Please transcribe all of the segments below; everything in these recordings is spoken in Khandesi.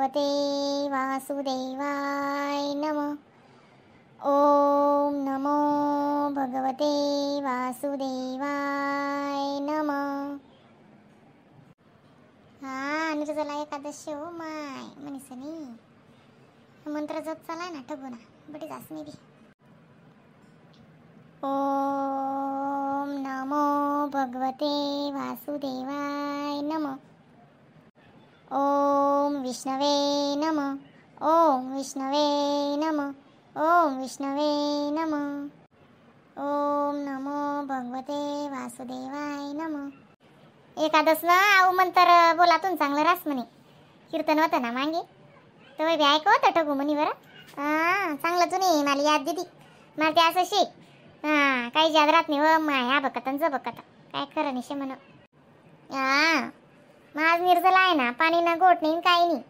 भगवते वासुदेवाय नमः. ओम नमो भगवते वासुदेवाय नमः. हा निर्जला एकादशी हो my म्हणीसनी मंत्र जप चालाय ना ठगू ना बटी जास मी बी. ओम नमो भगवते वासुदेवाय नमः. ओम विष्णवे नमः. ओम विष्णवे नमः. ओम विष्णवे नमः. ओम नमो भगवते वासुदेवाय नमः. एकादस ना आऊ मंत्र बोलातून चांगलं रास म्हणे कीर्तन होतं ना मागे तर बी ऐकवतं ठगू म्हणी बरं. हां चांगलं तुने मला याद दिली मला ते असं शे. हां काही याद राहत नाही व माया बघत आणि बघत काय खरं नाही शे म्हण. हां मग आज निर्जला आहे ना पाणी ना गोट नाही काही नाही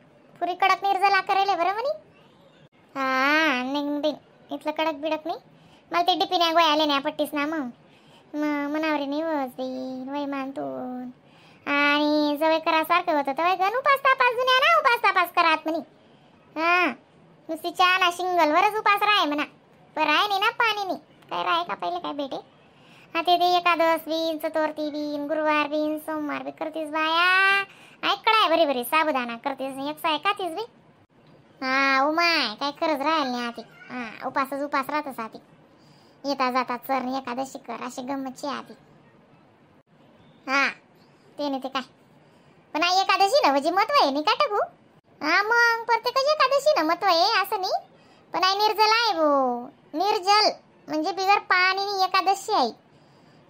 पुरी कडक निर्जला करेल बरं म्हणे. हां नाही इथलं कडक बिडक नाही मला ते डिपी नाही गोय आले नाही पट्टीस ना मग मग मनावरी नाही वस वय मानतून आणि जवळ करासारखं होतं तर गण उपास तापास जुन्या ना उपास तापास करात म्हणे. हां नुसती चहा ना शिंगलवरच उपास राय म्हणा पर आहे नाही ना पाणी नाही काय राय का पहिले काय भेटे. हा ते ते एकादस बीन चतुर्थी बीन गुरुवार बीन सोमवार बी करतीस बाया ऐकडाय बरी बरी साबुदाणा करतीस एक साय खातीस बी. हा उमाय काय खरंच राहील नाही आती. हा उपासच उपास राहतच आती येता जाता चर एकादशी कर अशी गंमतची आती. हा ते नाही ते काय पण आई एकादशी ना म्हणजे महत्व आहे नाही का टाकू. हा मग प्रत्येकाची एकादशी ना महत्व आहे असं नाही पण आई निर्जल आहे भो निर्जल म्हणजे बिगर पाणी नाही एकादशी आहे.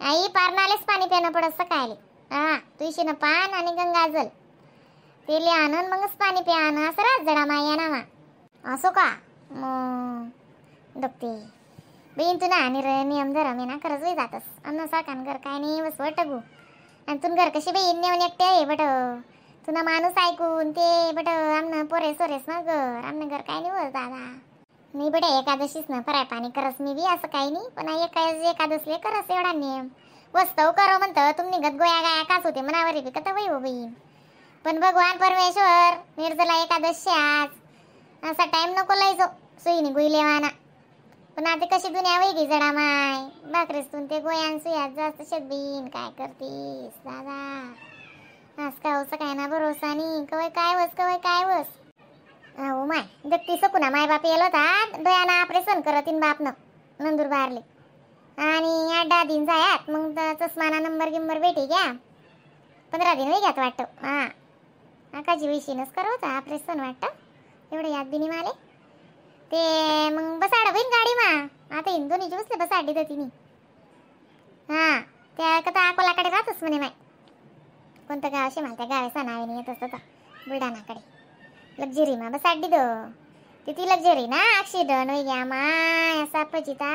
आई पारणालेच पाणी पिणं पडत सकाळी. हा तुळशीनं पान आणि गंगाजल ते आणून मगच पाणी प्यान असं राहत जडा माया ना मा असो का मग बघते बेन तू ना आणि नियम धरम आहे ना खरंच होई जातस अन्न साकान घर काय नाही बस टगू आणि तुन घर कशी बेईन नेऊन एकटे आहे बट तुना माणूस ऐकून ते बट आमनं पोरे सोरेस ना घर आमनं घर काय नाही होत दादा. नाही बट एकादशीच ना फराय पाणी करस मी बी असं काही नाही पण एकादसले करस एवढा नियम वस्तव करो म्हणतं तुम्ही गत गोया गाया काच होते मनावरी बी कत वय हो बहीण. पण भगवान परमेश्वर निर्जला एकादशी आज असा टाइम नको लायचो सुईनी गुई लेवाना पण आता कशी दुनिया वेगळी जडा माय भाकरीच ते गोयान सुयात जास्त शेतबीन काय करतीस दादा. आज का असं काय ना भरोसा नाही कवय काय वस कवय काय वस. हो माय दत्ती सकू ना माय बाप येलो होता डोळ्यानं ऑपरेशन करतीन बापनं नंदुरबारले आणि 8-10 दिन जायात मग चष्माना नंबर गिंबर भेटी घ्या 15 दिन घ्यात वाटतं. हां आकाची विशीनच करू होता ऑपरेशन वाटतं एवढं याद बी नाही माले ते मग बसाड होईन गाडी मा आता हिन दोन्ही बसले बसाडी तर तिने. हां त्या कथा अकोलाकडे राहतच म्हणे माय कोणतं गाव असे मला त्या गावाचा नाव नाही येत असतं बुलढाणाकडे लक्झरी मा बसाडी दो ती लक्झरी ना ॲक्सिडंट होई गया माय असा फजिता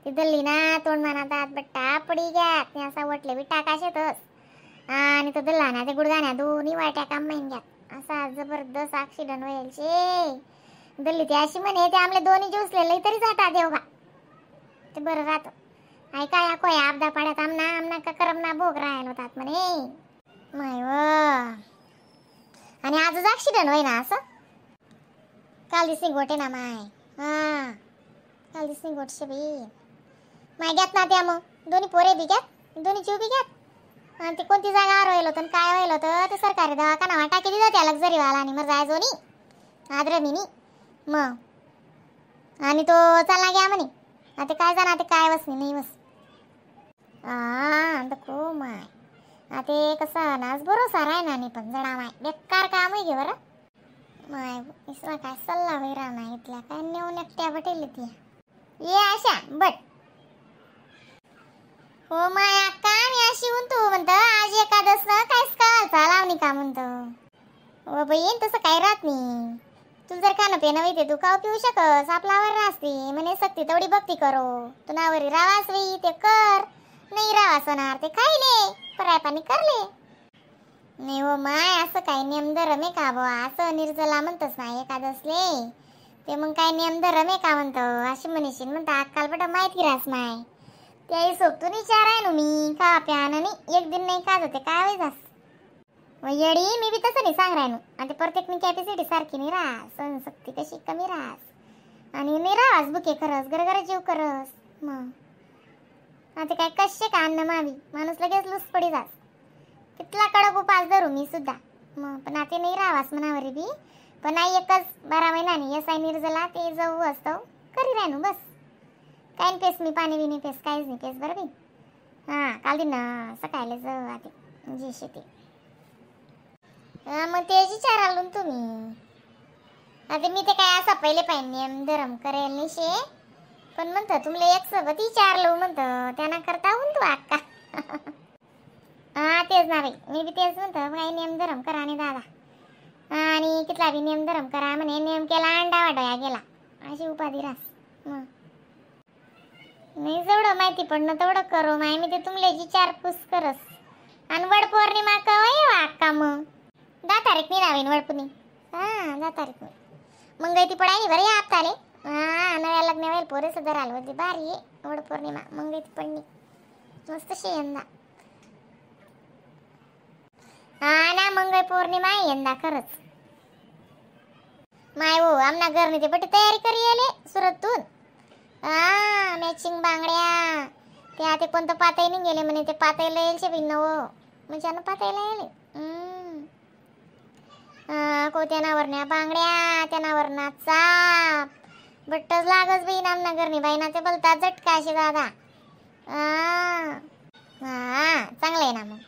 ती दल्ली ना तोंड माना दात बट्टा पडी घ्यात असा वटले बी टाकाश येतच आणि तो दल्ला ना ते गुडघाण्या दोन्ही वाट्या काम माहीन घ्यात असा जबरदस्त ॲक्सिडंट व्हायचे दल्ली ती अशी म्हणे ते आमले दोन्ही जीवसलेलं तरी जाता देवबा ते बरं राहतं. ऐका या कोया आपदा पाड्यात आमना आमना का करमना भोग राहायला होतात म्हणे माय व. आणि आजच ॲक्सिडंट होई ना असं काल दिसनी गोटे ना माय. हां काल दिसनी गोटशे बी my घ्यात ना त्या मग दोन्ही पोरे बी घ्यात दोन्ही जीव बी घ्यात आणि ते कोणती जागा राहिलं होतं आणि काय व्हायलं होतं ते सरकारी दवाखाना टाकी दिलं त्या लक्झरीवाला आणि मग जायचो नी आद्रमिनी मग आणि तो चालला घ्या म्हणे आता काय जाणार ते काय वसनी नाही वस. हां खूप माय आता कसा नाच भरोसा राय ना नाही पण जडा माय बेकार काम आहे घे बरं माय इसला काय सल्ला वय राहणार इथल्या काय नेऊन एकट्या बटेल ती ये आशा बट. हो माय अक्का मी अशी म्हणतो म्हणतं आज एकादस ना कायच का लावणी का म्हणतो हो बहीण तसं काय राहत नाही तू जर खाणं पिणं होते तू खाऊ पिऊ शकस आपल्यावर राहते म्हणे सक्ती तेवढी भक्ती करो तू नावरी रावास होई ते कर नाही रावास होणार ते खाईले पराय पाणी करले नाही हो माय असं काही नियम धरम आहे का बुवा असं निर्जला म्हणतच नाही एकादसले ते मग काय नियम धरम आहे का म्हणतो अशी म्हणशील म्हणता अक्काल बट माहिती रास माय त्याही सोबतून विचार आहे ना मी खा प्यान नाही एक दिन नाही खात होते काय होई जास. मग येडी मी बी तसं नाही सांग राहिनो. आणि प्रत्येकनी कॅपॅसिटी सारखी नाही राहस, सहनशक्ती कशी कमी राहस आणि नाही राहस बुके खरंच गरगर जीव करस. मग आता काय कसे का अन्न मावी माणूस लगेच लूस पडी जास. कितला कडक उपास धरू मी सुद्धा. मग पण आता नाही राहावास मनावर बी, पण आई एकच 12 महिन्यानी एस I निर्जला ते जाऊ असतो करी राहिनो बस. काय पेस मी पाणी बिनी पेस काहीच नाही पेस बरं बी. हां काल दिन सकाळी जाऊ आता जी शेती. हां मग तेच विचाराल तुम्ही. आता मी ते काय असा पहिले पाहिजे नियम धरम करेल नाही शे, पण म्हणतं तुमले एक सोबत विचारलो म्हणतं त्यांना करता होऊन तू अक्का. हां तेच ना बाई, मी बी तेच म्हणतं काही नियम धरम करा नाही दादा. आणि कितला बी नियम धरम करा म्हणे, नियम केला अंडा वाटोया गेला अशी उपाधी रास. मग नाही जेवढं माहिती पडणं तेवढं करू माय, मी ते तुमले विचारपूस करस. आणि वड पौर्णिमा कवा येवा अक्का? मग 10 तारीख नाही नावीन वडपुणी. हां 10 तारीख नाही मग ती पडाय नाही बरं या हप्ताले. हां नव्या लग्न होईल पोरे सुद्धा राहिलं होती भारी आहे वड पौर्णिमा मग ती पडणी मस्त शे यंदा. हा ना मंगळ पौर्णिमा आहे यंदा खरंच. माय हो आमना घरनी ते बटी तयारी करी आले सुरतून. हा मॅचिंग बांगड्या ते आता कोणतं पाताई नाही गेले म्हणे, ते पाताईला येईल शे भिन्न हो म्हणजे ना पाताईला येईल. को त्यानावरण्या बांगड्या त्यानावरना चाप बट्टच लागच बाई आमना घरनी बाई ना ते बोलतात झटका असे दादा. हा चांगलं आहे ना मग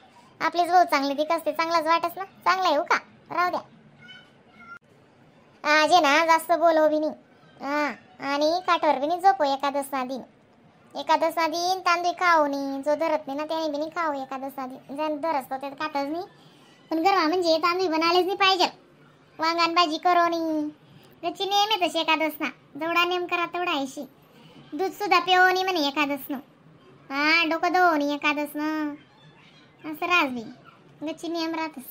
आपलीच भाऊ चांगली ती कसते चांगलाच वाटस ना, चांगलं आहे हो का राहू द्या. आज आहे ना जास्त बोलव बी नाही. हां आणि काठावर बी नाही झोपो एकादसना दिन. एकादसना दिन तांदूळ खाऊ नाही, जो धरत नाही ना त्याने बी नाही खाऊ एकादसना दिन. ज्याने धरसतो ते खातच नाही, पण गरमा म्हणजे तांदूळ बनालेच नाही पाहिजे. वांगण भाजी करो नाही, त्याची नेम आहे तशी एकादसना, जेवढा नेम करा तेवढा ऐशी. दूध सुद्धा पिवो नाही म्हणे एकादसनं. हां डोकं धुवो नाही एकादसनं, असं राहस बी गच्ची नियम राहतस.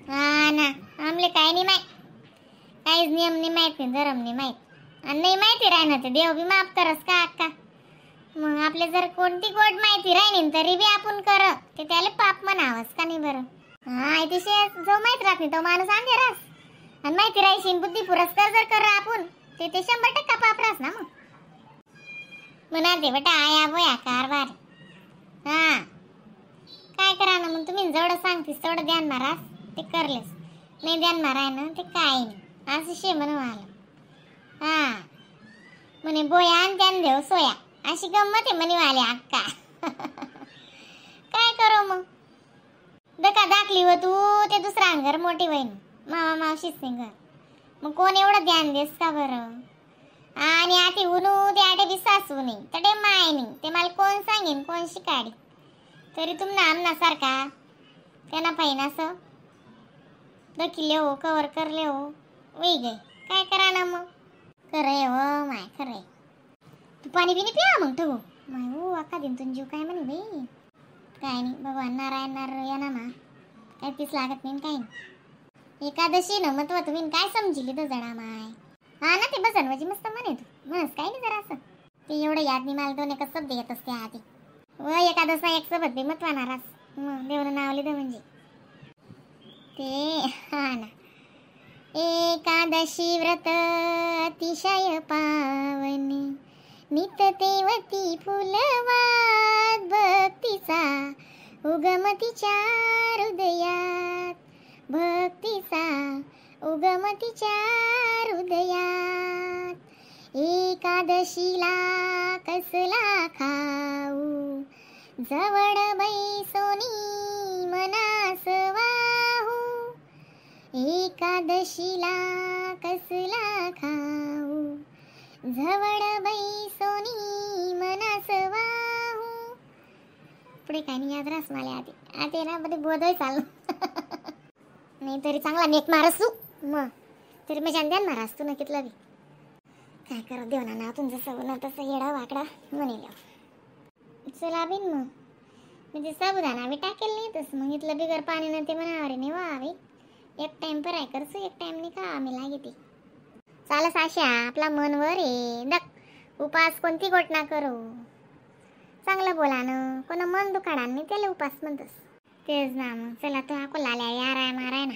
हा ना आमले काय नाही माहीत, काहीच नियम नाही माहीत नाही धरम नाही माहीत. आणि नाही माहिती राहणार ते देव बी माफ करस का अक्का. मग आपले जर कोणती गोड माहिती राहिली तरी बी आपण कर ते त्याला पाप म्हणावंच का नाही बरं. हा तिशे जो माहीत राहत नाही तो माणूस अंधेरास, आणि माहिती राहायची बुद्धी पुरस्कार जर कर आपण ते ते 100% पाप राहस ना. मग म्हणा ते बेटा आया बोया कारभार. हा काय करा ना मग तुम्ही जेवढं सांगतीस तेवढं ध्यान मारास ते करलेस, नाही ध्यान माराय ना ते काय नाही असं शे म्हणून आलं. हा म्हणे बोया आणि ध्यान देव सोया अशी गंमत आहे म्हणे वाले अक्का. काय करू मग दका दाखली हो तू ते दुसरा घर मोठी बहीण मामा मावशीच नाही घर, मग कोण एवढं ध्यान देस का बरं. आणि आती उनू ते आटे बी सासू नाही तडे माय नाही, ते मला कोण सांगेन कोण शिकाडी. तरी तुमना आमना सारखा त्यांना पाहिजे असं दखिले हो कवर करले हो वही गे काय करा ना मग. खरं हो माय खरं. तू पाणी बिणी प्या मग ठेवू माय हो अक्का दिन तुझं जीव काय म्हणे बाई. काय नाही भगवान नारायण नारायण या ना मा काय तीच लागत नाही काही नाही. एकादशी ना मग तुम्ही काय समजिली तर जडा माय. हा ना ते बसन म्हणजे मस्त म्हणे तू म्हणस काय नाही जरा असं ते एवढं याद नाही मला दोन एकच शब्द येत असते आधी व एकादशा एक सोबत बी मतवानारास मग देवानं नाव लिहिलं म्हणजे ते. हा ना एकादशी व्रत अतिशय पावनी नित तेवती फुलवात भक्तीचा उगम तिच्या हृदयात, भक्तीचा उगम तिच्या हृदयात. एकादशीला कसला खाऊ जवळ बैसोनी मनास वाहू, एकादशीला कसला खाऊ जवळ बैसोनी मनास वाहू. पुढे काय नाही याद रास मला आधी आता ना मध्ये बोधही चालू नाही तरी चांगला नेक मारस तू मग तरी मजा द्या मारास तू ना कितला बी. काय करू देव ना नाव तुमचं सगळं तसं येडा वाकडा म्हणेल. चला बिन मग म्हणजे साबुदाणा बी टाकेल नाही तसं मग इथलं बिगर पाणी ना ते म्हणावर नाही वा एक टाइम पर आहे करसू एक टाइम नाही का आम्ही लागे ती चालस. आशा आपला मनवर आहे दक उपास कोणती गोट ना करू, चांगलं बोला ना कोणा मन दुखाडा नाही त्याला उपास म्हणतस. तेच ना मग. चला, तो अकोला आल्या याराय माराय ना.